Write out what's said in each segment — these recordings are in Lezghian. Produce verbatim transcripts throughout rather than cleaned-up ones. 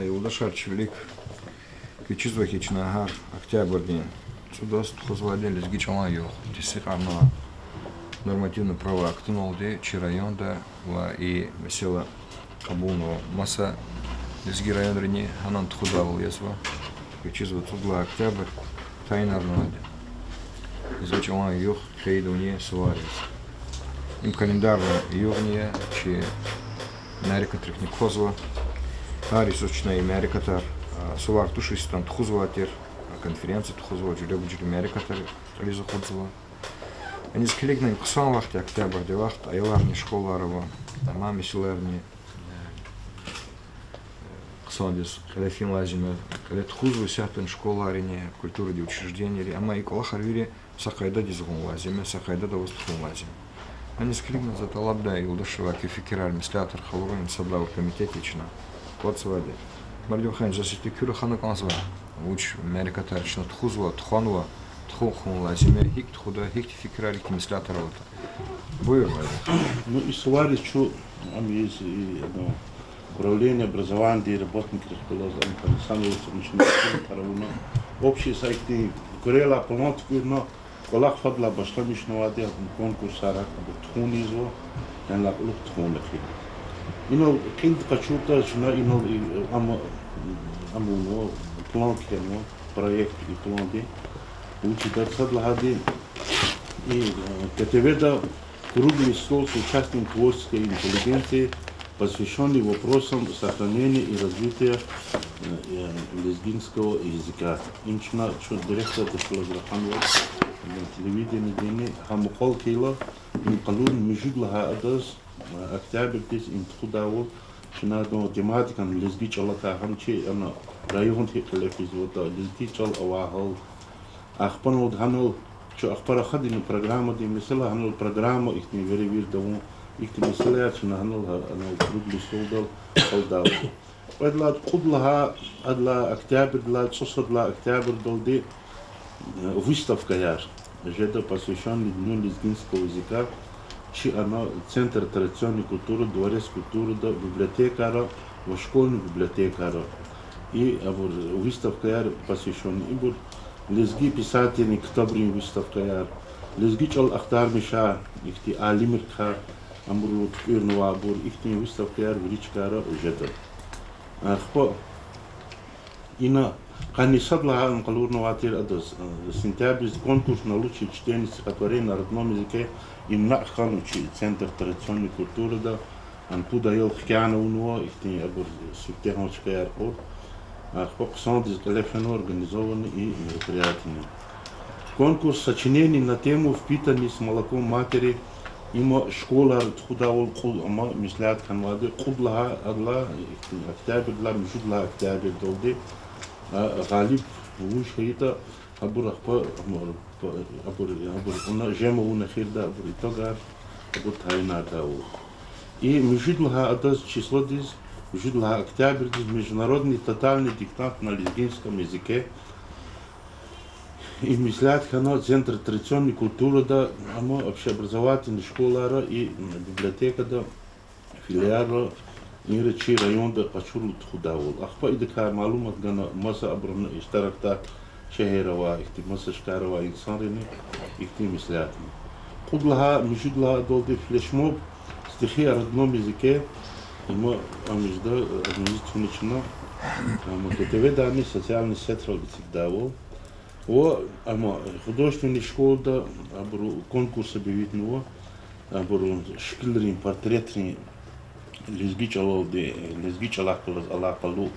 Юлдашар, чи вилик кичӀезва хьи, чна гьар октябрдин цӀудаз тухузвайди я Лезги чӀалан югъ. Тестикьарна нормативно-правовой актуналди чи районда ва и месэла кьабулнава маса лезги районрини, гьанани тухузвайвал язва. КичӀезва цӀуд лагьай октябрь тайинарнавайди я Лезги чӀалан югъ хьайидани сувар яз. Им календарный югъни я, чи мярекатрихъни квазва. Гьар йисуз чна и мярекатар, а, сувар туш йисуз тухузвай тир, а, конференция тухузва, жуьреба-жуьре мярекатар кьилиз акъудзава. Аниз килигна, им хъсан вахт я, октябрдин вахт, аяларни школара ава, амма месэлайрини, э, хъсандиз кьиле фин лазим я, кьиле тухузва исятдани школайрини, культурадин учрежденийри, амма и кӀвалахар вири са къайдадиз гъун лазим я, са къайдада аваз тухун лазим я. Аниз килигна, за тӀалабдай юлдашривай куь фикирар, меслятар къалурун, им сад лагьай комитет я чна кӀватӀзавайди. Мардимхан, за сифте куь рахана кӀанзава, вуч мярекатар чна тухузва, тухванва, тухун хьун лазим я, гьикӀ тухуда, гьихьтин фикирар, гьихьтин меслятар аватӀа. Буюр, Мардимхан. Ну, и сувариз чун, ам ийиз, и, ну, управление образованиядин работникрихъ галаз, ам комиссионерриз, ам чна таравуна, общий са ихьтин куьрелай план туькӀуьрна, кӀвалах фадлай башламишнавайди я конкурсар, гьакӀ тухун ийизва, гьанлай кьулухъ тухун хьи. Инал кьилди къачуртӀа, чна инал и, ам, ам авунва, план кхьенва, проект и планди. Вучиз лагьайтӀа сад лагьайди, и, э, КТВ-да круглый стол с участием творческой интеллигенции, посвящённый вопросам сохранения и развития, э, э, лезгинского языка. Им чна, чун директордихъ галаз раханва, э, телевидениедини, гьа мукьвал хьайила, им къалурна муьжуьд лагьай адаз, э, октябрдиз им тухудайвал, чна адан тематикани лезги чӀалакай, гьам чи ана райондин кьиле физватӀа, лезги чӀал авай гьал, ахпа гьанал, чун ахпа рахадайни программадин месэла, гьанал программа ихьтин веревирд авун, ихьтин месэлаяр чна гьанал, гьа, гьанал круглый столдал къалурда. Кьвед лагьай, кьуд лагьай, адалай октябрдилай, цӀусад лагьай октябрдалди, э, выставкаяр жеда, посвящённый Дню лезгинского языка, чи ана Центр традиционной культуры, Дворец культурыда, библиотекайра ва школьный библиотекайра. И абур выставкаяр посвящённый, ибур лезги писателрин ктабрин выставкаяр, лезги чӀал ахтармишай ихьтин алимрикай, абурал туькӀуьрнавайбур, ихьтин выставкаяр вири чкайра жеда. Ахпа ина къанни сад лагьай ам къалурнавай тир адаз, э, сентябрдиз конкурс на лучшее чтение стихотворений на родном языке, им накь хьанва чи Центр традиционной культурыда, ам пуд аял хкягъна авунва, ихьтин абур сифтегьан чкаяр кьур. Ахпа хъсандиз кьиле фенва организованный и мероприятиени. Конкурс сочинений на тему впитанный с молоком матери, им школайра тухудайвал кьуд, амма меслят хьанвайди кьуд лагьай адалай, октябрдилай муьжуьд лагьай октябрдалди, а, гъалиб вуж хьайитӀа, абур ахпа, абур, абур, абур ана жем авун эхирда, абур итогар, абур тайинардайвал. И муьжуьд лагьай адаз числодиз, муьжуьд лагьай октябрдиз международный тотальный диктант на лезгинском языке, и меслят хьана Центр традиционной культурыда, амма общеобразовательный школайра и библиотекада, филиалра, инра чи районда къачурла тухудайвал. Ахпа идакай малумат гана маса абурун иштиракда, шегьерда авай, ихьтин маса чкайра авай инсанрини, ихьтин меслятни. Кьуд лагьай, муьжуьд лагьайдалди флешмоб стихи о родном языке, им ам жеда, ам жез туна чна, ам КТВ-дани социальный сетрал эцигдайвал. Ва ам художественный школада абуру конкурс объявитьнава, абуру шикилрин, портретрин, лезги чӀалалди, лезги чӀалахъ галаз алакъалу,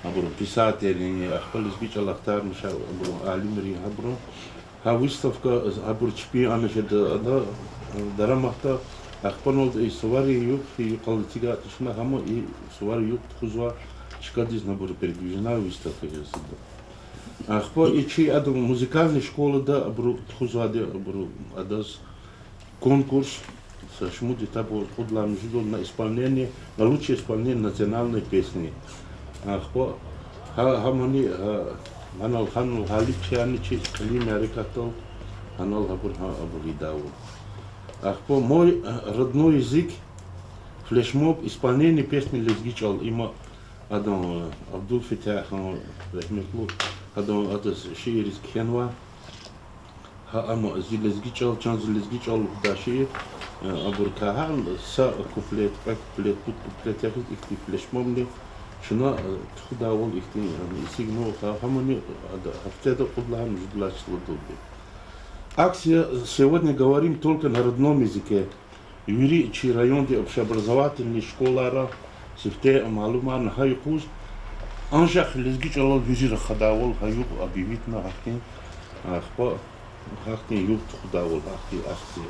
абуру писателрин, ахпа лезги чӀал ахтармишай абуру алимрин, абуру гьа выставка, абур чпин ана жеда ада, дараматда, ахпа аналди и суварин югъ, и юкъал эцигайтӀа чна, гьам и суварин югъ тухузвай чкадизни абуру передвижная выставка жезда. Ахпа и чи адан музыкальный школада абуру тухузвайди, абуру адаз конкурс, са шумуд этап ава, кьуд лагьай муьжуьдал на исполнение, на лучшее исполнение национальной песни. Ахпа гьа-, гьамани, гьа-, гьанал, гьанал гъалибчиарни чи кьилин мярекатдал, гьанал гьабур, гьа, абур ийидайвал. Ахпа Мой, э, родной язык, флешмоб, исполнение песни лезги чӀал, има Адан, Абдулфетягьан, рагьметлу, адан, адаз шиирриз кхьенва. Гьа, амма зи лезги чӀал, чан зи лезги чӀал лугьудай шиир, э, абурукай гьа са куплет, кьве куплет, пуд куплет ягъиз ихьтин флешмобни чна, э, тухудайвал ихьтин, э, эцигнава, гьа, гьамани ада гьафтеда кьуд лагьай, муьжуьд лагьай числадалди. Акция «Сегодня говорим только на родном языке». Вири чи районди общеобразовательный школайра сифте малумарна гьа юкъуз, анжах лезги чӀалал вири рахадайвал гьа югъ объявитьна гьахьтин, ахпа гьахьтин югъ тухудайвал гьахьтин акция.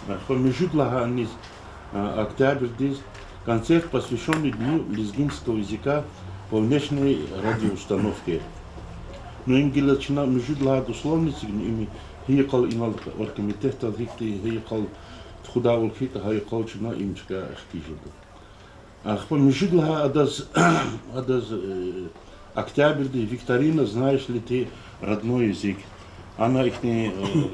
Ахпа муьжуьд лагьай низ, а, октябрдиз концерт, посвящённый Дню лезгинского языка во внешней радиоустановке. Ну, им гила чна муьжуьд лагьай условностни, им гьи йикъал инал оргкомитетдал гьикӀ, гьи йикъал тухудайвал хьайитӀа, гьа йикъал чна им чка хкиз жеда. Ахпа муьжуьд лагьай адаз, адаз, э, октябрдиз викторина «Знаешь ли ты родной язык?» Ана ихьтин, э,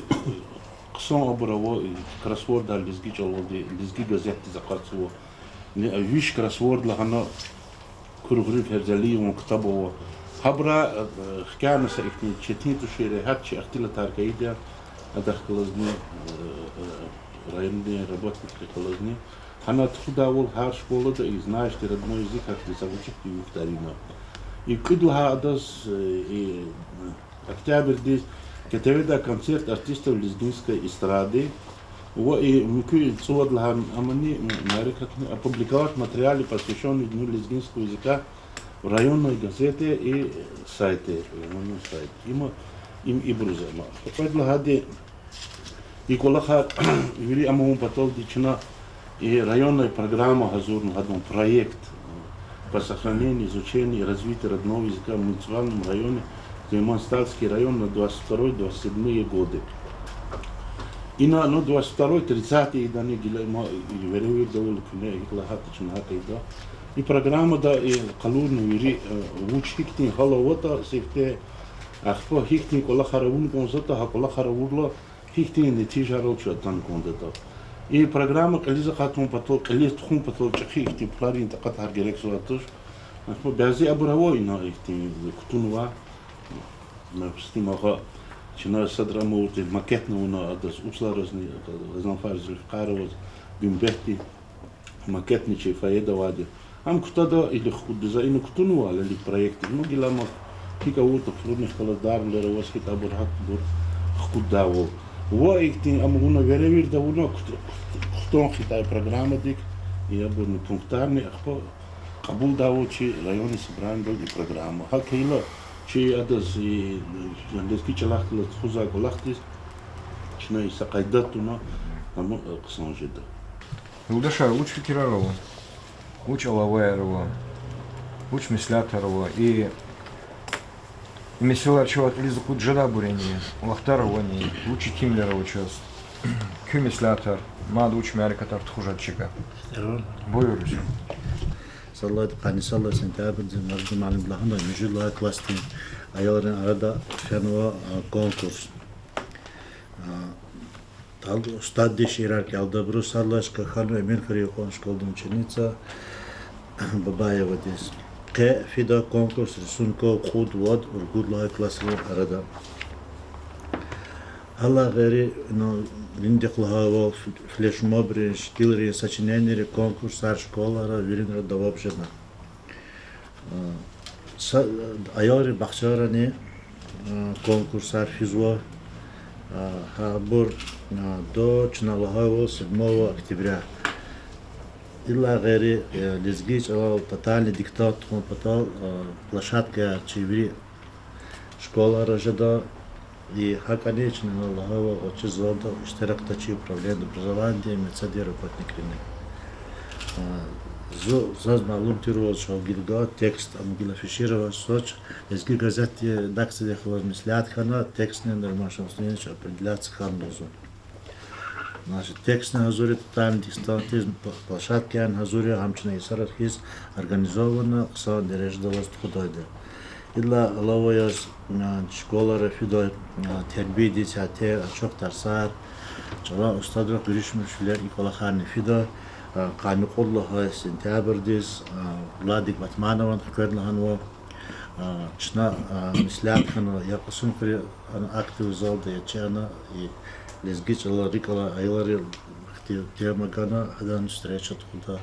хъсан абур ава, э, кроссвордар лезги чӀалалди, Лезги газетдиз акъатзава. Виш кроссворд лагьана Куругъури Ферзалиеван ктаб ава. Гьабурай, э, хкяна са ихьтин четин тушир, гьат чи ихтилатар кайиди я, адахъ галазни, э, э, райондин работникрихъ галазни. Гьана тухудайвал гьар школада и «Знаешь ли ты родной язык» гьахьтин са гъвечӀи викторина. И кӀуьд лагьай адаз, э, и, э, октябрдиз КТВ-да концерт артистов лезгинской эстрады. Ва и муькуь цӀувад лагьай амани, м, мярекатни: опубликовать материалы, посвящённые Дню лезгинского языка, в районной газете и сайте, районный сайт. Има, им ибуруз ама. Кьвед лагьайди, и кӀвалахар вири ама авун паталди чна и районная программа гьазурна, гьадан проект, э, по сохранению, изучению и развитию родного языка в муниципальном районе Займан-Стальский район на двадцать второй двадцать седьмые годы. Ина на двадцать второй тридцатый ийидани гила има, и веревирдавул куьне гьикӀ лагьайтӀа чна гьакӀ ийида. И программада и къалурна вири, э, вуч гьихьтин гьал аватӀа сифте, ахпа гьихьтин кӀвалахар авун кӀанзаватӀа, гьа кӀвалахар авурла гьихьтин нетижайрал чун атана кӀандатӀа. И программа кьилиз акъатун патал, кьилиз тухун патал чӀехи ихьтин пуларин такьатар герекзавайди туш. Ахпа бязи абур ава ина ихьтин кутунвай. Допустим, агъа, чна садра ама авуртӀа макетни авуна адаз, усларазни, Гъазанфар Зулфикъароваз, Гуьмбетди, макетни чи фойеда авайди. Ам кутада или хкудда, за ина кутунва лелик проект. Ну, гила ама гьикӀ авуртӀа, пурунихъ галаз дарвилер аваз, гьикӀ абур гьатбур хкуддайвал. Ва ихьтин ам авуна, веревирд авуна, кут-, кут-, кутун хьайитӀа программадик, и абурни пунктарни, ахпа кьабулдайвал чи районный собранидал и программа. ГьакӀ хьайила чи адаз, и, лезги чӀалахъ галаз тухузвай кӀвалахдиз чна и са къайда туна, ам хъсан жеда. Юлдашар, вуч фикирар ава, вуч алаваяр ава, вуч меслятар ава, и, и месэлаяр чавай кьилиз акъуд жедайбур яни, вахтар авани, вуч итимвилер ава чаз, куь меслятар, мад вуч мярекатар тухуз жеда чка? Буюр, Гьуьсейн. Сад лагьайди, къанни сад лагьай сентябрдиз Маржи муаллимди лагьана, муьжуьд лагьай классдин аялрин арада фенва, а, конкурс. А, тал-, устаддин шиирар кӀелда абуру, сад лагьай чка хьанва Эминхуьруьн юкьван школадин ученица Бабаевадиз. Къе фида конкурс рисунков кьуд, вад, ругуд лагьай классрин арада. Гьадалай гъейри, ну, винидихъ лагьайвал, ф-, флешмобрин, шикилрин, сочиненийрин конкурсар школайра виринра давам жеда. А, са-, аялрин бахчайрани, а, конкурсар физва. А, гьабур, а, до, чна лагьайвал, седьмого октября. Идалай гъейри, э, лезги чӀалал тотальный диктант тухун патал, э, площадкаяр чи вири школайра жеда, и гьакӀани чна лагьайвал гъвечӀи зонда иштиракдачир управление образованиядин, МЦД-дин работникрини. Э, зу-, заз малум тирвал, чал гила гвай текст, ам гила афишировать авач, Лезги газетдин редакциядихъ галаз меслят хьана, текстни Нурман Шамсудинович определяться хьана лугьузва. Значит, текстни гьазур я, тотальный диктантдиз площадкаяр гьазур я, гьам чна йисара хьиз организованно, хъсан дережада аваз тухудайди я. Идалай алава яз, а, школайра фида, а, тербиядиз ятӀа ачух тарсар, чӀалан устадрихъ гуьруьшмишвилер, и кӀвалахарни фида. А, къанни кьуд лагьай сентябрдиз, а, Владик Батманован хквед лагьанва. А, чна, а, меслят хьана, я Кьасумхуьре, а, актовый залда, я чна и лезги чӀалал, рикӀ алай аялрин ихьтин тема гана, гьадан встреча тухуда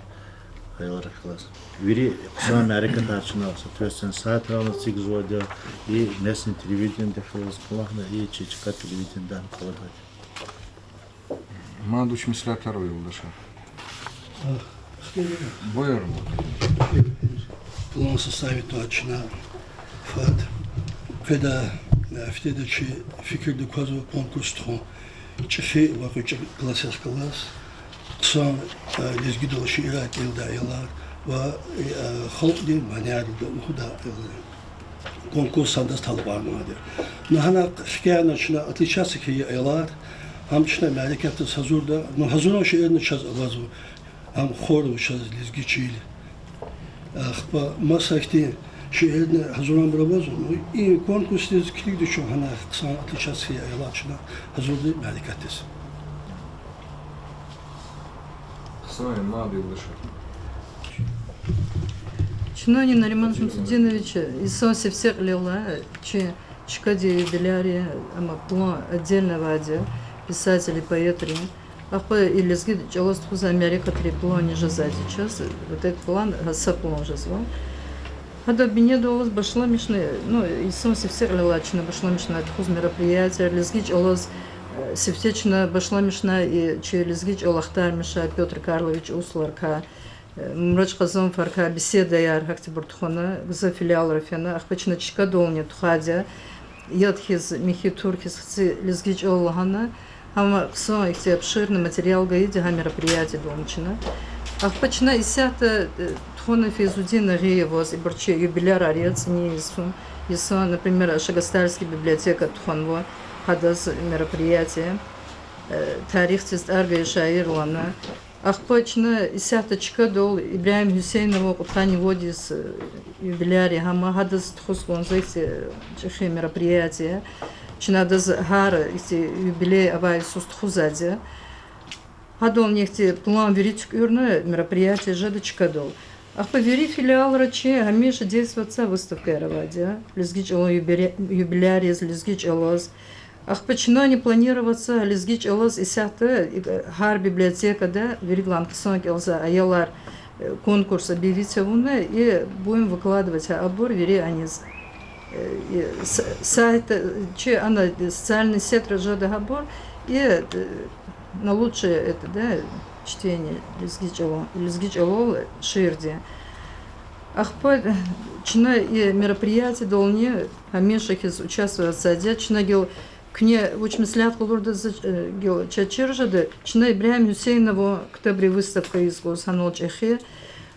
аялрихъ галаз. Вири хъсан мярекатар чна, соответственно, сайтрални эцигзавайди я, и местный телевидениедихъ галаз кӀвалахна, и чи чка телевидениедани къалурзавайди я. Мад вуч меслятар ава, юлдашар? Буюр. План составить авуна чна фад. Къведа, э, фида чи фикирда квазва конкурс тухун чӀехи ва кьве чӀехи классрихъ галаз. Хъсан, э, лезгидал шиирар кӀелдай аялар ва, э, халкьдин маниярда лугьудай аялар. Конкурс гьадаз талукьарнавайди я. Ну, гьана хкяна чна отличаться хьайи аялар, гьам чна мярекатдиз гьазурда, ну, гьазурун шейэрни чаз авазва, гьам хор ава чаз, лезги чил. Ахпа маса ихьтин шейэрни гьазурунбур авазва, ну, и конкурсдиз килигда чун гьана хъсан отличаться хьайи аялар чна гьазурда мярекатдиз. Хъсан я, мад, юлдашар. Чнани, Нариман Шамсудинович, инсан сифте кьилел алай, чи чкадин юбилярин, амма план отдельно авайди я, писателрин, поэтрин. Ахпа и лезги чӀалаз тухузвай мярекатрин планни жезвайди чаз, вот этот план, гьа са план жезва. Гьадан бинедаллаз башламишна, ну, инсан сифте кьилел алай чна башламишна тухуз мероприятияр, лезги чӀалаз, э, сифте чна башламишна и чи лезги чӀал ахтармишай Пётр Карлович Усларкай, э, Мурач Къазанфаркай беседаяр гьахьтинбур тухвана, гзаф филиалра фена, ахпа чна чкадални тухвайди я, яд хьиз, михьи тур хьиз хци лезги чӀал лагьана, гьам хъсан ихьтин обширный материал гайиди гьа мероприятиедални чна. Ахпа чна исятда, э, тухвана Фейзудин Нагъиеваз, ибур чи юбилярар я цӀинин йисун, например, Ашагастальский библиотекада тухванва гьадаз мероприятие, э, тарихдиз тӀвар гайи шаиррилай. Ахпа чна исятда чкадал Ибрагьим Гьуьсейнован кьудкъанни вад йис, э, юбиляр я, гьам гьадаз тухуз кӀанзава ихьтин, э, чӀехи мероприятие. Чна адаз гьар ихьтин юбилей авай йисуз тухузвайди я. Гьадални ихьтин план вири туькӀуьрна мероприятие жеда чкадал. Ахпа вири филиалра чи гьамиша действовать ийизвай выставкаяр авайди я. Лезги чӀалан юбиле-, юбиляр яз, лезги чӀалаз. Ахпа чнани планировать ийизвай лезги чӀалаз исятда, э, гьар библиотекада виридалай хъсан кӀелзавай аялар, э, конкурс объявить авуна и будем выкладывать абур вири аниз. Э, и с-, сайт, э, чи ана, э, социальный сетра жеда гьабур, и, э, на лучшее это, да, чтение лезги чӀалан, лезги чӀалал шиирдин. Ахпа, э, чна и мероприятиедални гьамиша хьиз участвовать ийизвайди я, чна гила куьне вуч меслят къалурда за, э, гила чаз чир жеда, чна Ибрагьим Гьуьсейнован ктабрин выставка ийиз кӀанзава гьанал чӀехи.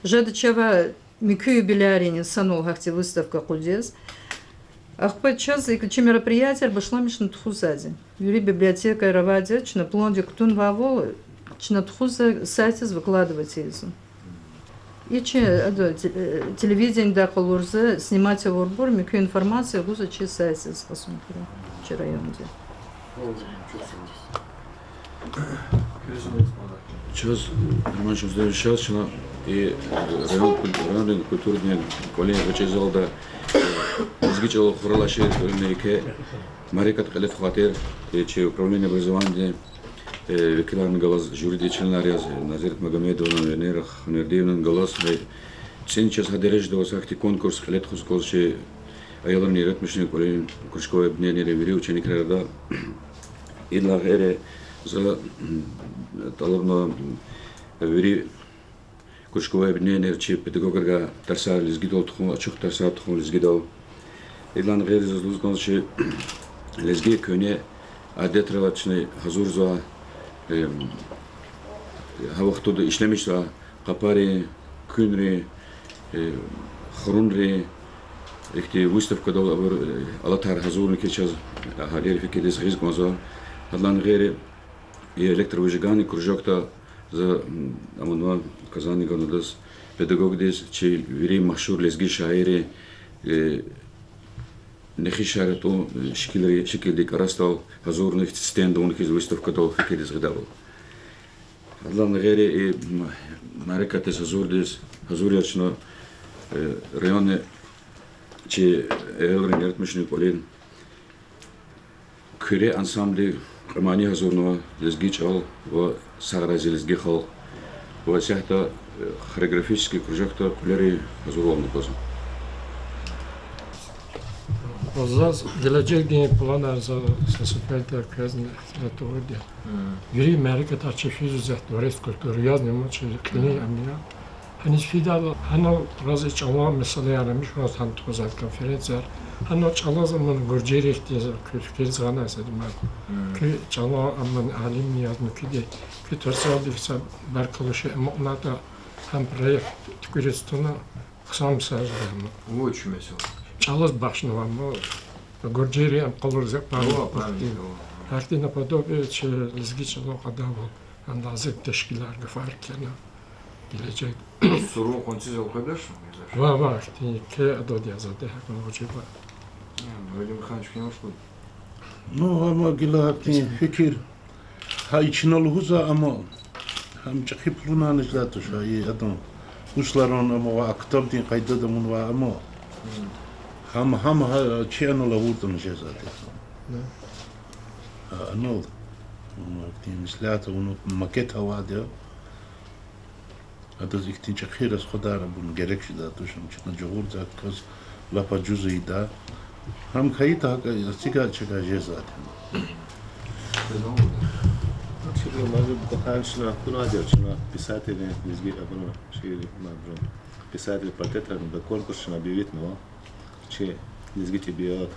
Жеда чавай муькуь юбиляррини санал гьахьтин выставка къудиз. Ахпа чаз икӀ чи мероприятияр башламишна тухузвайди я. Вири библиотекайра авайди я, чна пландик кутунвайвал, чна тухузва сайтдиз выкладывать ийизва. И чи, ада, те-, э, телевидениедай къалурзава, снимать авурбур, муькуь информация гузва чи сайтдиз, Кьасумхуьруьн, чи райондин. Чаз, Роман Шамсудинович, чаз чна и район куль-, райондин культурадин кӀвалин гъвечӀи залда, э, лезги чӀалал хуралай шиир кӀвалинин еке мярекат кьиле тухвайтир, э, чи управление образованиядин, э, векиларни галаз, жюридин членар яз, э, Назирет Магомедовадан, Венера Ханвердиевадан галаз, э, цӀи чаз гьа дережада аваз гьахьтин конкурс кьиле тухуз кӀанзава чи аялрин яратмишунрин кӀвалин кружковый объединенийрин вири ученикрин арада. Идалай гъейри за тӀалабнава вири кружковый объединенийра чи педагогрикай тарсар лезгидал тухун, ачух тарсар тухун лезгидал. Идалай гъейри заз лугьуз кӀанзава чи лезги куьгьне адетрал чна гьазурзава, э, гьа вахтунда ишлемишзавай къапарин, куьнрин, э, хурунрин ихьтин выставкадал абур, э, алатар гьазурна хьи чаз, агьалийрин фикирдиз гъиз кӀанзава. Адалай гъейри и электровыжигание кружокда за, м, аманва Казани ганадаз педагогдиз чи вири машгьур лезги шаиррин, э, нехишар атӀун, э, шикилри-, шикилдин кӀарасдал гьазурна хьи стенд авуна хьиз выставкадал фикирдиз гъидайвал. Адалай гъейри и м-, мярекатдиз гьазурдиз, гьазур яз чна, э, районни чи аялрин яратмишунин кӀвалин Куьре ансамбль кьве мани гьазурнава: лезги чӀал ва Сагърай зи лезги халкь. Ва исятда, э, хореографический кружокда кьуьлерин гьазурвални кьазва. Заз гележегдин планар за са суфетда квезни гьатта авурди я. Вири мярекатар чи физва зи Дворец культуры язни ма чи кьилин ам я. Гьаниз фидайла, гьанал рази чӀалан месэлаяр амишваз гьана тухузвай конференцияр. Гьанал чӀалаз аман гуржийри ихьтин куь фикирдиз гъанай са димар. Куь чӀалан аман алимни яз муькуьди, куь тарсалди са баркаллу шей амукьнатӀа, гьам проект туькӀуьриз туна, хъсан мессаж гьам. Вуч месела? ЧӀалаз бахшнава ам, гуржийри ам къалуриз памятник. О, памятник, о. Гьахьтин наподобие чи лезги чӀалан кьадайвал, андаз тешкилар, гафар кхьена. Гележег. Сурун къванциз элкъведач, мезаш. Ва, ва, ихьтин еке адад язавайди гьакӀ вуж ва. Вадим Михайлович, куьне вуч лугьуда? Ну, амма гила гьахьтин фикир. Гьа и чна лугьузвай, амма гьам чӀехи пулунани жедай туш, гьа и адан гьусларан, амма ва а ктабдин къайдада авунвай, амма гьам, гьам гьа чи анал авуртӀани жезвайди. Гьа анал, м, ихьтин меслят авуна, макет авайди я. Адаз ихьтин чӀехи расходар авун герек жедай туш, ам чна жагъурзавай кас лап ажуз ийида. Гьам хьайитӀа, гьакӀ эцигай чагай жезвайди. Чна, может, баханшна кунадер, чна писатель, лезги абуруз, шиир, мабуру, писатель портретарни конкурс чна объявитьнава. Чи лезги тӀебиат,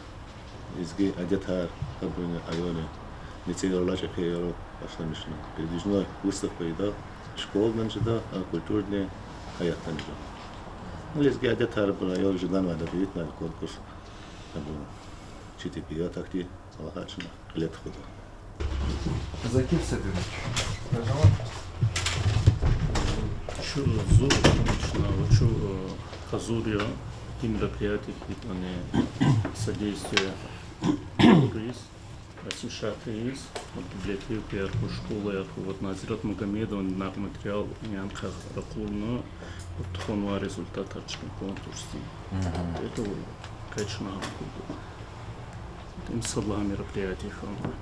лезги адетар, гьабурни аялри мецел алачӀ хьайила башламишна. Передвижной выставка ийида, школадани жеда, а культурадин гьаятдани жеда. Ну, лезги адетар абур аял жеданвайди, объявитьнава конкурс. Абур чи тӀебиат ахьтин лагьай чна кьиле тухуда. Закир Сабирович, пожалуйста. Чун зун чна вучу, э, гьазур я и мероприятие хьайитӀани, содействие культуриз, Асим Шаркъиз, библиотекаяр хьуй, школаяр хьуй, вот Назират Магомедовади накь материал ян къаз ракъурна, вот тухванвай результатар чна конкурсдин. Это вот, конечно, гьахьуда. Им сад лагьай мероприятие хьанва.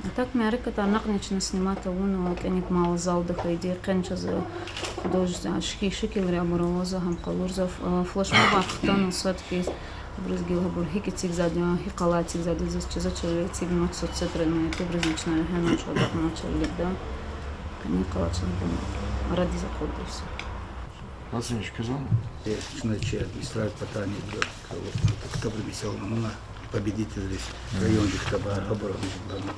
А так мярекатар накьни чна снимать авунва, кӀаник мал залда хьайиди, къени чаз художественный шикилри абур авазва, гьам къалурзава, флешмобар хтанва сад хьиз, абуруз гила гьабур гьикӀ эцигзавайди я, гьикӀ алай эцигзавайди я, заз чизвачир, эцигнава соцсетра, ютубризни чна вегьена, чна агакьнавачир виликда. КӀаник алай чаз гьабур арадиз акъудда всё. Василий Ильич, квез лагьана? Э, чна чи администрация патани, ктабра месел авуна, победительриз, райондин ктабар, гьабур авуна.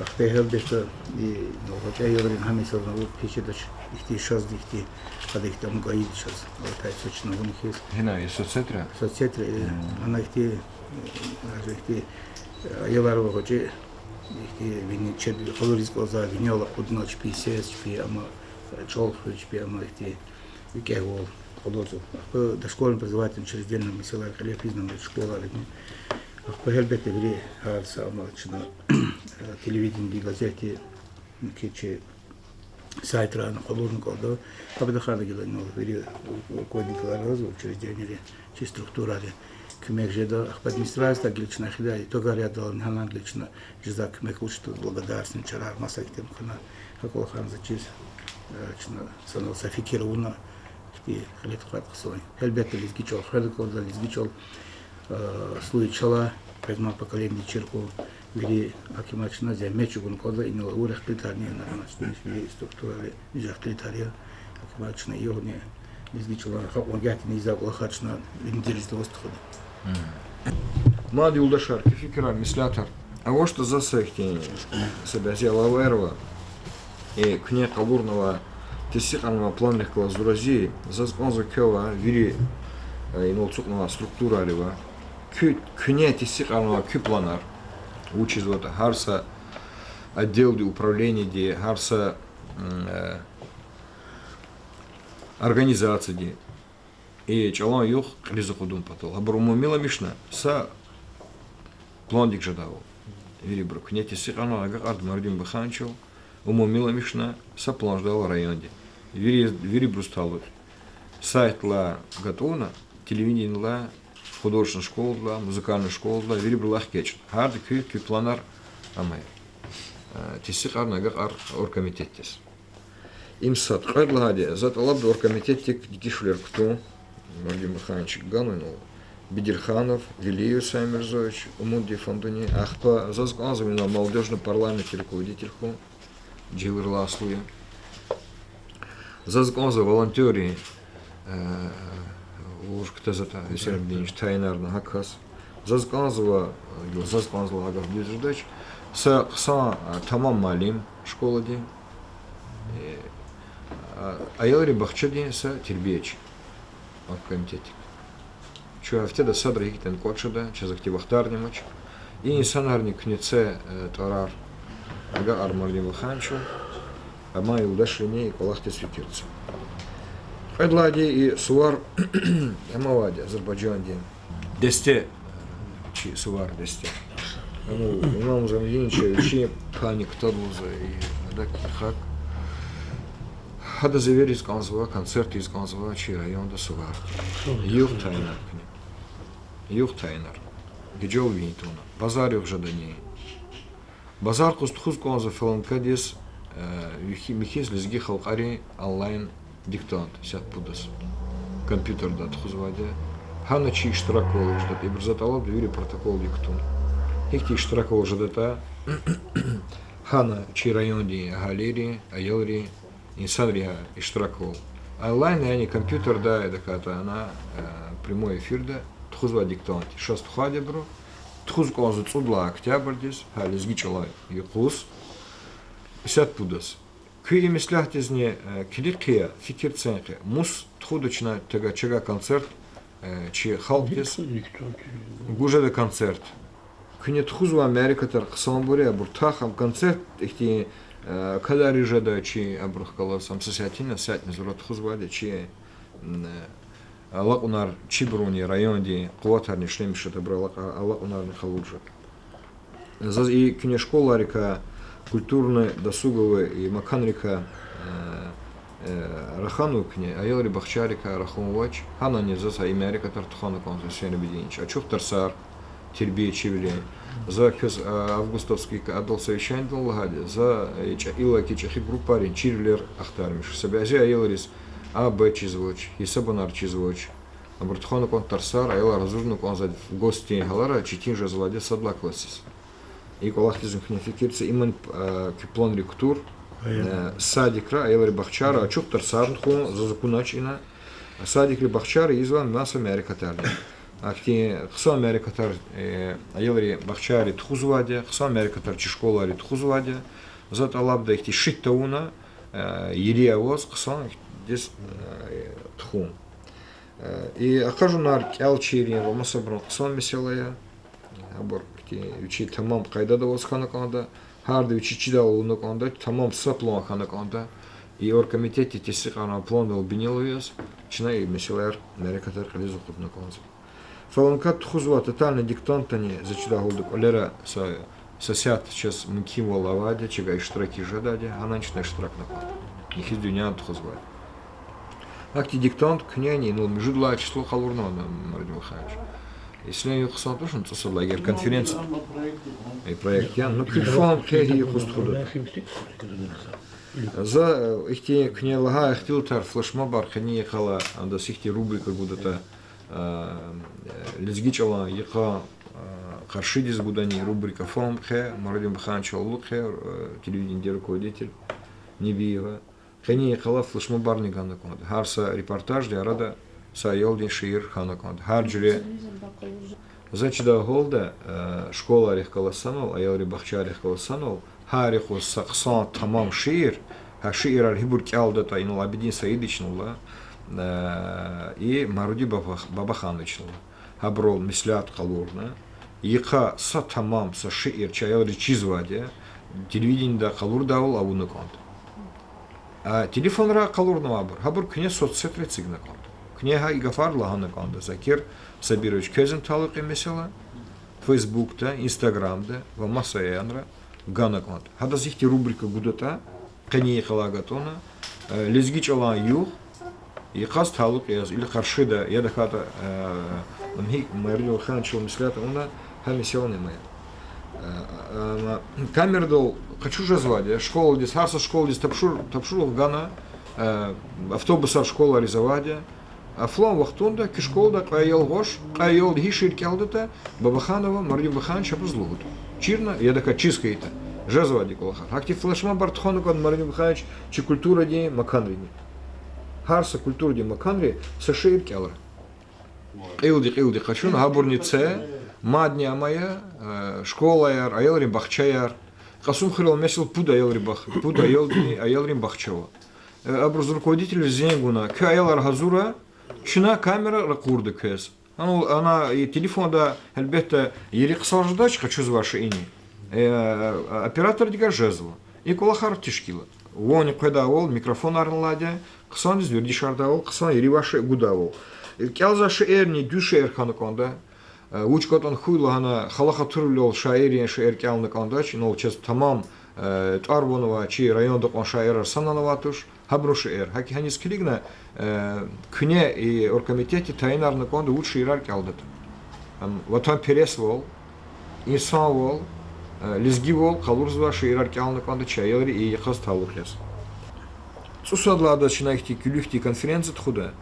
Ахпа гьелбетда, и, ну, гъвечӀи аялрин гьа месел авуна, пичедач, ихьтин шазди ихьтин, гьада ихьтин ам гайиди чаз. Алатай са чна авуна хьиз. Гьина, и соцсетра? Соцсетра, э, ана ихьтин, э, ана ихьтин, э, аялар ва гъвечӀи, ихьтин вини чеб къалуриз кӀанзава, винел акъудна чпи сес, чпи ама, э, чӀал хуьз, чпи ама ихьтин викӀегьвал къалурзава. Ахпа дошкольный образовательный учреждениени месэлаяр кьиле физва, школайрини. Ахпа гьелбетда вири гьар са ама чна, э, телевидениеди, газетди, муькуь чи сайтра ана къалурна кӀанда. Абадахъ гила инал вири руководителар галаз учреждениейри, чи структурайри куьмек жеда. Ахпа администрацияди гила чна эхидай итогар ядални, гьанани гила чна жезвай куьмек вуч ятӀа, благодарственный чарар маса ихьтин хьана, гьа кӀвалахар заз чиз, э, чна санал са фикир авуна, ихьтин кьиле тухвайди хъсан я. Гьелбетда, лезги чӀал хвена кӀанда, лезги чӀал, э, служить чалай, къе жуван поколениеди чир хьун, вири гьакимар чна зегьмет чӀугуна кӀанда, инал авур эхтилатарни, инал авур вири структурайри, низ эхтилатар я, гьакимар чна югъни, лезги чӀалан халкьдин агатдин ийизвай кӀвалахар чна винидириз аваз тухуда. Мад, юлдашар, куь фикирар, меслятар. АвачтӀа, за са ихьтин са бязи алаваяр ава. Э, куьне къалурнавай, тестикьарнавай планрихъ галаз зун рази я, заз кӀанзава квевай вири, э, инал ацукьнавай структурайривай. Куь, куьне тестикьарнавай куь планар, вучизватӀа гьар са отделди, управлениеди, гьар са, м, э, организацияди и чӀалан югъ кьилиз акъудун патал. Гьабур умумиламишна са пландик жедайвал. Вирибуру куьне тестикьарна агакьарда Марудин Бахановичал, умумиламишна са план жедайвал районди. Вири, вирибуруз талукь. Сайтдилай гатӀунна, телевиденидилай, художественный школадилай, музыкальный школадилай, вирибурулай экечӀ. Гьарда куь, куь планар ама, э, тестикьарна агакьар оргкомитетдиз. Им сад. Кьвед лагьайди, за тӀалабда оргкомитетдик дегишвилер кутун, Марудин Баханович ганвайвал, Бедирханов Велиев Саймирзоевич, умуд фондуни, ахпа заз кӀанзава инал молодёжный парламентдин руководитель хьун, жегьилрилай аслу я. Заз кӀанзава волонтёррин, э, вуж кутазватӀа, Гьуьсейнбдинович, тайинарна гьа кас. Заз кӀанзава, э, заз кӀанзава лагьай гаф дуьз жедач, са хъсан, э, тамам муаллим школадин, э, а, аялрин бахчадин са тербиячи оргкомитетдик. Чун гьафтеда садра гьикӀ ятӀани кӀватӀ жеда, чаз ахьтин вахтарни амач. И инсанарни куьне це, э, тӀварар агакьар Марудин Бахановичал, амма юлдашрини и кӀвалахдиз фикир це. Кьвед лагьайди и сувар амавайди Азербайжандин десте, э, чи сувар десте. Ам Имам Замидиновича вичин пани ктаб лугьузва и адак, и хак. Гьадаз эвериз кӀанзава, концерт ийиз кӀанзава чи районда сувар. Югъ тайинар куьне. Югъ тайинар. Гежел винтуна. Базар югъ жедани. Базар къуз тухуз кӀанзава ФЛНК-диз, э, михьи-, михьиз лезги халкьарин онлайн диктант исятда пудаз. Компьютерда тухузвайди. Гьана чи иштираквал жедатӀа, ибур за тӀалабда вири протоколдик кутун. Гьихьтин иштираквал жедатӀа, гьана чи райондин агьалийри, аялри, инсанри гьа иштираквал. Онлайн, яни компьютерда, я тахьайтӀа ана, э, прямой эфирда тухузвай диктант. Шаз тухвайди абуру, тухуз кӀанзава цӀуд лагьай октябрдиз, гьа лезги чӀалай юкъуз, исятда пудаз. Куь и меслятдизни, э, килиг хъия, фикир це хъия. Мус тухуда чна тага-, чавай концерт, э, чи халкьдиз. Гуз жеда концерт. Куьне тухузвай мярекатар хъсанбур я, абур тахьана концерт ихьтин, э, кадрар жеда чи абурухъ галаз, ам са сятина, сятниз зурба тухузвайди чи, м, э, алакьунар чибурун я, райондин къуватарни ишлемишда абурун алакь-, алакьунарни къалур жеда. Заз и куьне школайрикай, культурно-досуговый и маканрикай, э, э, раханва куьне, аялрин бахчайрикай раханвач, гьанани заз гьа и мярекатар тухвана кӀанзава Гьуьсейн Абидинович. Ачух тарсар, тербиячивилин. За квез, а, августовский адал совещаниедал лагьайди, за, э, чӀе-, иллаки чӀехи группайрин чирвилер ахтармиш. Са бязи аялриз А Б чизвач, гьисабунар чизвач. Абуру тухвана кӀанда тарсар, аялар гьазурна кӀанзавайди госдень гьалара четин жезвайди сад лагьай классдиз. И кӀвалахдизни куьне фикир це, иман, э, куь планрик кутур, э, садикра, аялрин бахчайра ачух тарсар тухун, заз акунач ина. Садикрин бахчайра ийизвай маса мярекатарни. Ахьтин хъсан мярекатар, э, аялрин бахчайри тухузвайди я, хъсан мярекатар чи школайри тухузвайди я. За тӀалабда ихьтин шит тавуна, э, ири аваз хъсандиз, э, тухун. Э, и акъажунар кӀел чирун ва масабурун хъсан месэла я. Абур ихьтин вичи тамам къайдада аваз хьана кӀанда, гьарда вичи чидайвал авуна кӀанда, тамам са план хьана кӀанда. И оргкомитетди тестикьарнавай пландал бинелай яз, чна и месэлаяр, мярекатар кьилиз акъудна кӀанзава. ФЛНК тухузвай тотальный диктантдани, за чидай гьалда, кӀвалера са, са сят чаз мумкинвал авайди, чавай иштиракиз жедайди, гьанани чна иштиракна кӀанда. Михьиз дуьньяда тухузвай. Ахьтин диктант куьнени инал муьжуьд лагьай число къалурнава, Марудин Баханович. Ислен югъ хъсан тушни цӀусад лагьай эгер конференция. Э, проект я, ну, куь фагьум хъия гьи юкъуз тухуда. За, э, ихьтин куьне лагьай ихтилатар, флешмобар къенин йикъалай, андаз ихьтин рубрика гудатӀа, э, лезги чӀалан йикъан, э, къаршидиз гудани рубрика фагьум хъия, Марудин Бахановичал алукӀ хъия, э, телевидениедин руководитель Небиева. Къенин йикъалай флешмобарни гана кӀанда. Гьар са репортаждин арада са аялдин шиир хьана кӀанда. Гьар жуьре. За чидай гьалда, э, школайрихъ галаз санал, аялрин бахчайрихъ галаз санал, гьар юкъуз са хъсан тамам шиир, гьа шиирар гьибур кӀелдатӀа инал Абидин Саидовичналди, э, и Маруди Баба-, Бабахановичналди. Гьабурал меслят къалурна, йикъа са тамам, са шиир чи аялриз чизвайди я, телевидениеда къалурдайвал авуна кӀанда. А телефонрай къалурнавайбур, гьабур куьне соцсетра эцигна кӀанда. Куьне гьа и гафар лагьана кӀанда, Закир Сабирович, квезни талукь я месэла. Фейсбукда, Инстаграмда ва маса аянра гана кӀанда. Гьадаз ихьтин рубрика гудатӀа, къенин йикъалай гатӀунна, э, лезги чӀалан югъ, йикъаз талукь яз, или къаршида, я тахьайтӀа, э, ам гьикӀ Мардин ваханчил меслят авуна, гьа месэла ама я. Э, э, камерадал къачуз жезвайди я, школадиз, гьар са школадиз тапшур-, тапшуругъ гана, э, автобусар школайриз авайди я, а флан вахтунда куь школада кьве аял гъваш, кьве аялди гьи шиир кӀелдатӀа, Бабаханова Мардин ваханч абуруз лугьуда. Чирна, я тахьайтӀа чиз хьайитӀа, жезвайди кӀвалахар. Гьахьтин флешмобар тухвана кӀанда Мардин ваханч чи культурадин маканрини. Гьар са культурадин маканри са шиир кӀелра. Кьилди-кьилди къачуна, гьабурни це, мадни ама я, э, школаяр, аялрин бахчаяр. Кьасумхуьрел месел пуд аялрин бах-, пуд аялди-, аялрин бахча ава. Э, абуруз руководитель зенг авуна, куь аялар гьазура, чна камера ракъурда квез. Ана, ана и телефонда, гьелбетда, ири хъсан жедач къачузвай шейини. Э, оператордикай жезва. И кӀвалахар тешкил я. Ванни къведайвал микрофонарни алайди я, хъсандиз вердишардайвал, хъсан иривай шей гудайвал. Э, кӀелзавай шейэрни дуьз шейэр хьана кӀанда. Э, вуч кӀватӀна хьуй лагьана, хала хатурвилел шаиррин шейэр кӀелна кӀандач, инал чаз тамам, э, тӀвар ван авай чи районда кьван шаирар санал авай туш, гьабурун шейэр. ГьакӀ гьаниз килигна, э, куьне и оргкомитетди тайинарна кӀанда вуч шиирар кӀелдатӀа. Ам ватанпересвал, инсанвал, э, лезгивал къалурзавай шиирар кӀелна кӀанда чи аялри и йикъаз талукь яз. ЦӀусад лагьай йисуз чна ихьтин куьлуь хьтин конференция тухуда,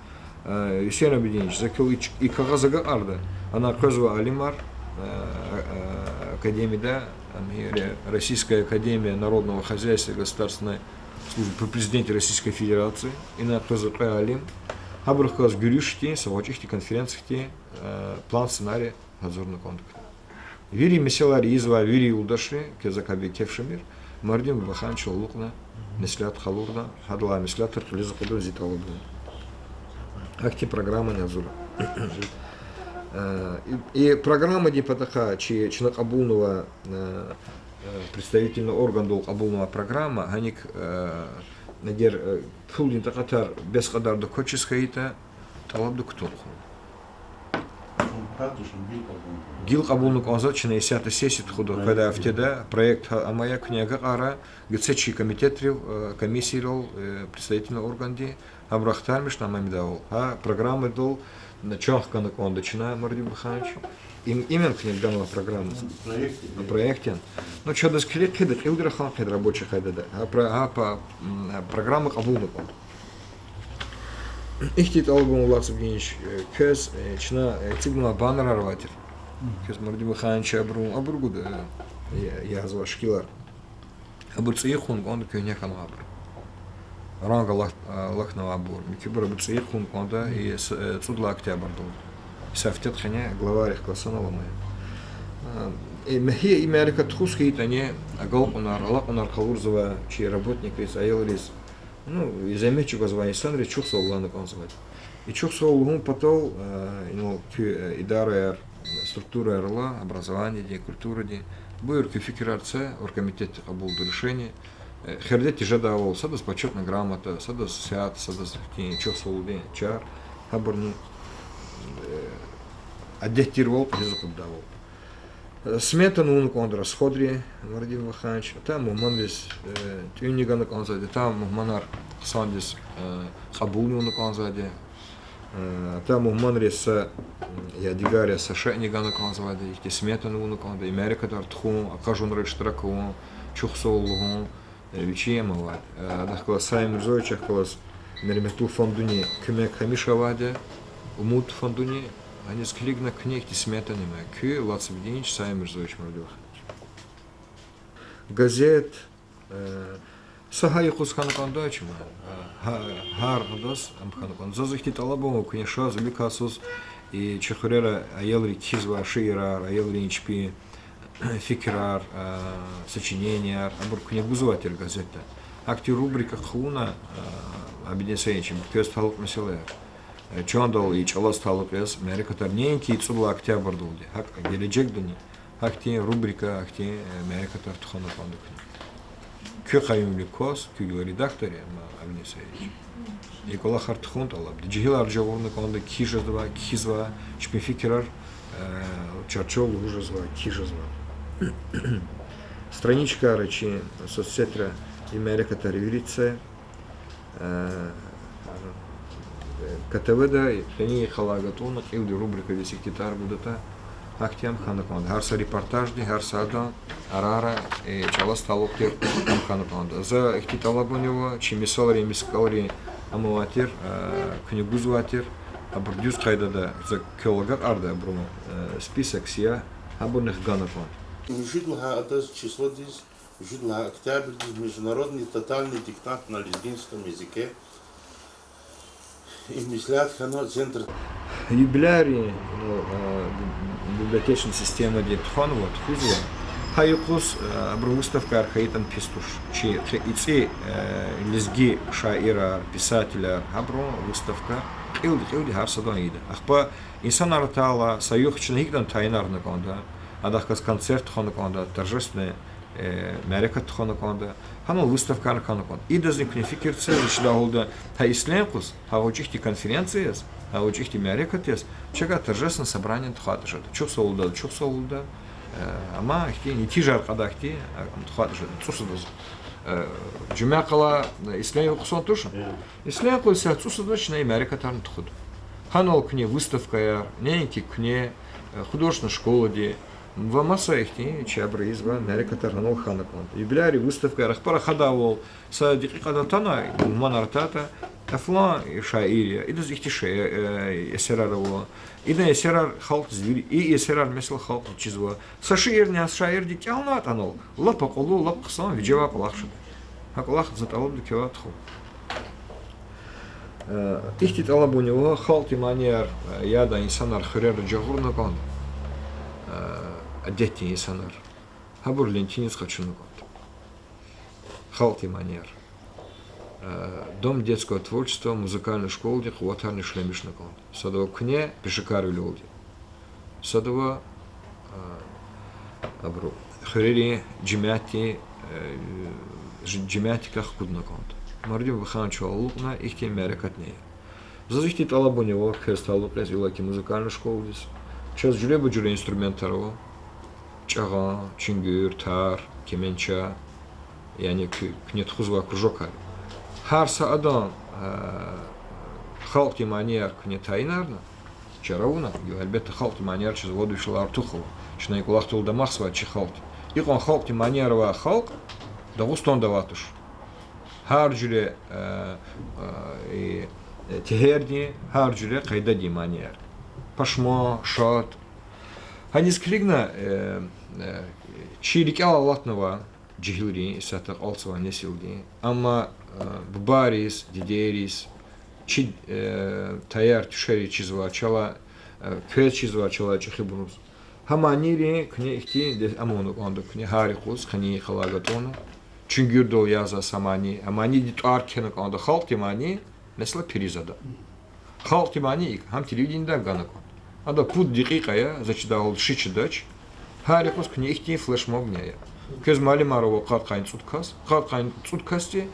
э, Гьуьсейн Абидинович, за квел и, и кагъаз агакьарда, ана къвезва алимар, э, э, академияда, ам, Российская академия народного хозяйства и государственной службы при президенте Российской Федерации, ина къвезва кьве алим, гьабурухъ галаз гуьруьш хьтин, са гъвечӀи хьтин конференция хьтин, э, план, сценарий гьазурна кӀанда куьне. Вири месэлаяр ийизвай вири юлдашри, квез акаби кеф шумир, Мардин Бабахановичал алукьна меслят къалурна, гьадалай меслятар кьилиз акъудун зи тӀалабун. Ахьтин программани гьазур я. Э, и, и программадин патахъай чи, чна кьабулнавай, э, э, представительный органдал кьабулнавай программа, гьаник, э, эгер, э, пулдин такьатар бес кьадарда квачиз хьайитӀа, тӀалабда кутун хъувун. Гила кьабулна кӀанзава чна исятда сессия тухуда къведай гьафтеда, проект гьа ама я, куьне агакьара, гьа са чи комитетрив, э, комиссийрал, э, представительный органди, гьабуру ахтармишна ам амидайвал. Гьа программадал чан хкана кӀанда чна, Мардин Бабаханович. Им, имам куьне ганвай программа. Проектдин. Ну, чадаз килиг хъийида, кьилди рахан хъийида рабочий къайдада. Гьа про-, гьа па-, м, программа кьабулна кӀанда. Ихьтин тӀалабун, Лацу Евгеньевич, э, квез, э, чна, э, эцигнавай баннерар авай тир. Квез Мардин Бабаханович абурун, абур гуда, э, я-, язавай шикилар. Абур цӀийи хъувун кӀанда, куьгьне хьанвайбур. Ранг алах-, алахьнавайбур. Муькуьбур абур цӀийи хъувун кӀанда, и с-, э, цӀуд лагьай октябрдал. Са гьафтедин къене главайрихъ галаз санал ама я. Э, и мехъер, и мярекат тухуз хьайитӀани, агалкьунар, алакьунар къалурзавай чи работникриз, аялриз, ну, и зегьмет чӀугвазвай инсанриз чухсагъул лагьана кӀанзавайди. И чухсагъул лугьун патал, э, инал куь, э, идараяр, структураяр ала, образованиедин, культурадин, буюр, куь фикирар це, оргкомитетди кьабулда решение, э, хирде тежедайвал, садаз почётный грамота, садаз сят, садаз ихьтин чухсагъулдин чар, гьабурни, э, адет тирвал кьилиз акъуддайвал. Э, сметани авуна кӀанда расходрин, Мардин Бабаханович, атай мугьманриз, э, тӀуьнни гана кӀанзавайди, атай мугьманар хъсандиз, э, кьабулни авуна кӀанзавайди, э, атай мугьманриз са, м, ядигар я, са шейни гана кӀанзавайди, ихьтин сметани авуна кӀанда, и мярекатар тухун, акъажунра иштирак авун, чухсагъул лугьун, э, вичин ама авайди. Э, адахъ галаз Саим Мирзоевичахъ галаз мереметлу фондунин куьмек гьамиша авайди, Умуд фондунин, гьаниз килигна куьне ихьтин сметани ама я. Куь, Лацу Евгеньевич, Саим Мирзоевич, Мардин Бабаханович. Газет, э, са гьа юкъуз хьана кӀандач ма, э, гьа-, гьар гьадаз ам хьана кӀанда. Заз ихьтин тӀалабун ава куьне, шаз, виликай йисуз, и чи хуьрера аялри кхьизвай шиирар, аялрин чпин фикирар, э, сочиненияр, абур куьне гузвай тир газетда. Гьахьтин рубрика хъувуна, э, Абидин Саидович, квез талукь месэлаяр. Э, чандал и чӀалаз талукь яз мярекатар неинки цӀуд лагьай октябрдалди, гьакӀ гележегдани гьахьтин рубрика, гьахьтин, э, мярекатар тухвана кӀанда куьне. Куь къаюмвилик кваз, куь гила редактор я ма, Абидин Саидович. И кӀвалахар тухун тӀалабда. Жегьилар жагъурна кӀанда, кхьиз жезвай, кхьизвай, чпин фикирар, Э, чарчел лугьуз жезва, кхьиз жезва. Страничкайра чи соцсетра и мярекатар вири це, э, э, КТВ-да къенин йикъалай гатӀунна кьилди рубрикадиз ихьтин тӀвар гудатӀа, гьахьтин ам хьана кӀанда. Гьар са репортаждин, гьар са адан арара, э, чӀалаз талукь тир ам хьана кӀанда. За ихьтин тӀалабуни ава, чи мисалрин, мискӀалрин ам авай тир, э, куьне гузвай тир, абур дуьз къайдада, за квел агакьарда абурун, э, список, сиягь, гьабурни хгана кӀанда. Муьжуьд лагьай адаз числодиз, муьжуьд лагьай октябрдиз международный тотальный диктант на лезгинском языке и меслят хьана центр. Юбилярин, ну, э, библиотечный системади тухванва, тухузва. Гьа юкъуз, э, абуру выставкаяр хьайитӀани пис туш. Чи хъи-, ицӀи, э, лезги шаирар, писателар, гьабурун выставка кьилди-кьилди гьар садан ийида. Ахпа инсанар атайла, са югъ чна гьикӀдан тайинарна кӀанда, адахъ галаз концерт тухвана кӀанда, торжественный, э, мярекат тухвана кӀанда, гьанал выставкаяр хьана кӀанда. Идазни куьне фикир це, за чидай гьалда, гьа ислен юкъуз, гьа гъвечӀи хьтин конференция яз, гьа гъвечӀи хьтин мярекат яз, чакай торжественный собрание тухвайтӀа жеда. Чухсагъул, чухсагъул, э, амма ихьтин нетижаяр кьадай хьтин, э, тухвайтӀа жеда, цӀусадаз. Э, жуьмя къала, э, ислен юкъуз хъсан туш. Ислен юкъуз исятда цӀусадаз чна и мярекатарни тухуда. Гьанал куьне выставкаяр, неинки куьне, э, художественный школади, ва маса ихьтин чебра ийизвай мярекатар гьанал хьана кӀанда. Юбиляррин выставкаяр ахпа рахадайвал, са декьикьада атана, мугьманар атайтӀа, а флан шаир я, идаз ихьтин ше-, э, эсерар ава, идан эсерар халкьдиз вири, и эсерар, месела, халкьди чизва. Са шиирни а шаирди кӀелнайтӀа анал, лап акьуллу, лап хъсан, вижевай кӀвалах жеда. Гьа кӀвалах за тӀалабда квевай тухун. Э, ихьтин тӀалабуни ава, халкьдин манияр, э, ядай инсанар хуьрера жагъурна кӀанда, э, адетдин инсанар. Гьабур лентиниз къачуна кӀанда. Халкьдин манияр, э, Дом детского творчества музыкальный школадин къуватарни ишлемишна кӀанда. Садава куьне пешекарвилелди. Садава, э, абуру хуьрерин жемятдин, э, ж-, жемятдикай хкудна кӀанда. Мурадин Вахановича алукьна ихьтин мярекатни ая. Заз ихьтин тӀалабуни ава квез талукь яз иллаки музыкальный школадиз. Чаз жуьреба-жуьре инструментар ава: чӀагъан, чуьнгуьр, тар, кеменча, яни куь-, куьне тухузвай кружокар. Гьар са адан, э, халкьдин манияр куьне тайинарна, чара авуна, гьелбетда, халкьдин манияр чаз вад вишелай артух ава. Чна и кӀвалахдал дамахзавай чи халкьди. Икьван халкьдин манияр авай халкь Дагъустанда авай туш. Гьар жуьре, э, э, и, э, тегьердин, гьар жуьре къайдадин манияр. Пашман, шад. Гьаниз килигна, э, э, чи рикӀелай алатнава жегьилрин, исятда акьалтзавай несилдин. Амма, э, бубайриз, дидейриз, чи, э, таяр-туьшариз чизвай чалай, э, квез чизвай чалай чӀехибуруз, гьа манийрин куьне ихьтин де-, ам авуна кӀанда куьне гьар юкъуз къенин йикъалай гатӀунна. Чуьнгуьрдал язавай са мани, а маниди тӀвар кхьена кӀанда халкьдин мани, месела, Пиризада. Халкьдин мани икӀ, гьам телевиденидай гана кӀанда. Ада пуд декьикьа я, за чидайвал, ши чидач. Гьар юкъуз куьне ихьтин флешмобни ая. Квез малумар ава къад къанни цӀуд кас, къад къанни цӀуд касди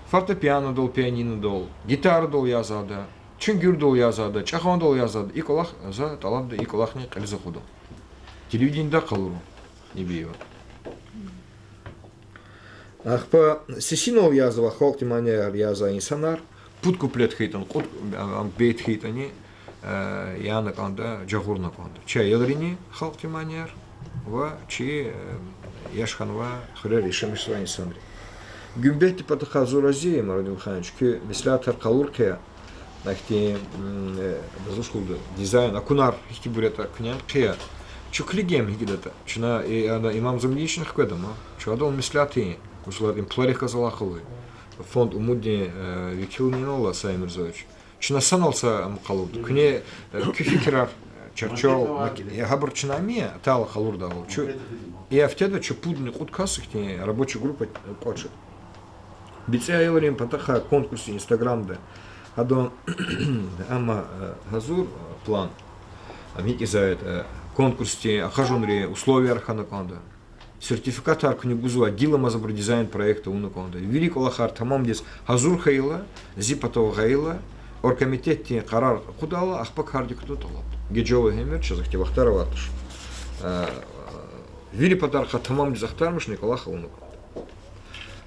фортепианодал, пианинодал, гитарадал язавайда, чуьнгуьрдал язавайда, чӀагъандал язавайда, и кӀвалах, за тӀалабда и кӀвалахни кьилиз акъудун. Телевиденида къалурун. Ибийва. Ахпа сесинал язавай, халкьдин манияр язавай инсанар, пуд куплет хьайитӀани, кьуд, ам, бейт хьайитӀани, э, яна кӀанда, жагъурна кӀанда. Чи аялрини халкьдин манияр ва чи, э, яш хьанвай, хуьрера яшамиш жезвай инсанри. Гуьмбетдин патахъай зун рази я, Мурадин Ваханович, куь меслятар къалур хъия, ахьтин, м, э, базлуш хьулда, дизайн акунар гьихьтинбур ятӀа куьне хъия. Чун килигин гьикӀ ятӀа. Чна, э, ана Имам Заманични хкведа ман. Чун адал меслят ийин. Вучиз лагьайтӀа им пуларихъ галаз алакъалу я. Фонд Умуддин, э, векилни ала, Саимирзоевич. Чна санал са, м, къалурда. Куьне, э, куь фикирар, чарчел, мак-, э, гьабур чна ам я, атайла къалурдайвал. Чу, и гьафтеда чун пудни кьуд кас ихьтин рабочая группа, э, кӀватӀ жеда. БицӀи аялрин патахъай конкурс Инстаграмда. Гьадан, амма, э, гьазур, э, план. Ам гьикӀ ийизвай, э, конкурсдин акъажунрин условияр хьана кӀанда. Сертификатар куьне гузвай, гиламаз абуру дизайн проект авуна кӀанда. Вири кӀвалахар тамамдиз гьазур хьайила, зи патав гъайила, оргкомитетдин къарар акъудайла, ахпа кардик кутун тӀалабда. Гежел вегьемир, чаз ихьтин вахтар аватуш. Вири патарихъай тамамдиз ахтармишна кӀвалах авуна кӀанда.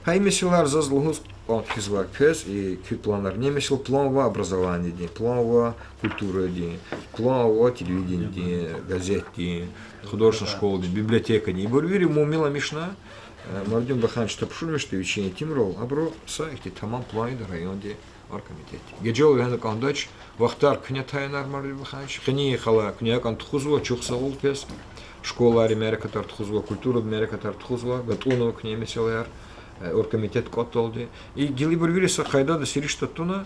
Гьа и месэлаяр заз лугьуз кӀан хъийизва квез, и куь планар. Месела, план ава образованиедин, план ава культурадин, план ава телевиденидин, газетдин, художественный школадин, библиотекадин. Ибур вири мумкинламишна, Мардин Баханович тапшурмишда вичин итимрал, абуру са ихьтин тамам план ийида районди оргкомитетди. Гежел вегьена кӀандач, вахтар куьне тайинар, Мардин Баханович, къенин йикъалай куьне гьакӀан тухузва, чухсагъул квез. Школайрин мярекатар тухузва, культурадин мярекатар тухузва, гатӀунва куьне месэлаяр, оргкомитет кӀватӀдалди. И гила ибур вири са къайдада, сиришда туна,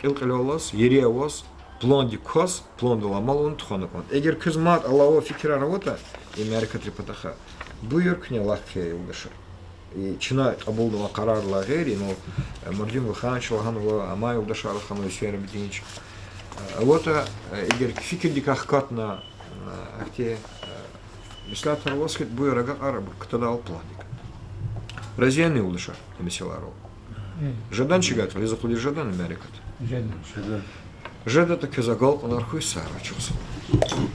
кьил кьилеллаз, ере аваз, пландик кваз, пландал амал авуна тухвана кӀанда. Эгер квез мад алава фикирар аватӀа и мярекатрин патахъай, буюр, куьне лап хъия, юлдашар. И чна кьабулнавай къарардилай гъейри, ну, Мардин Бахановича лагьанва, амай юлдашар раханва, Юсейрабдинч. АватӀа, эгер фикирдикай хкатна, ахьтин меслятар аваз хьи, буюр, агакьар, абур кутада пландик. Рази яни, юлдашар, и месэлайрал? Жедан чи гатӀ, ризкьуди жедан мярекат? ЖедатӀа квез агалкьунар хьуй, сагърай, чухсагъул.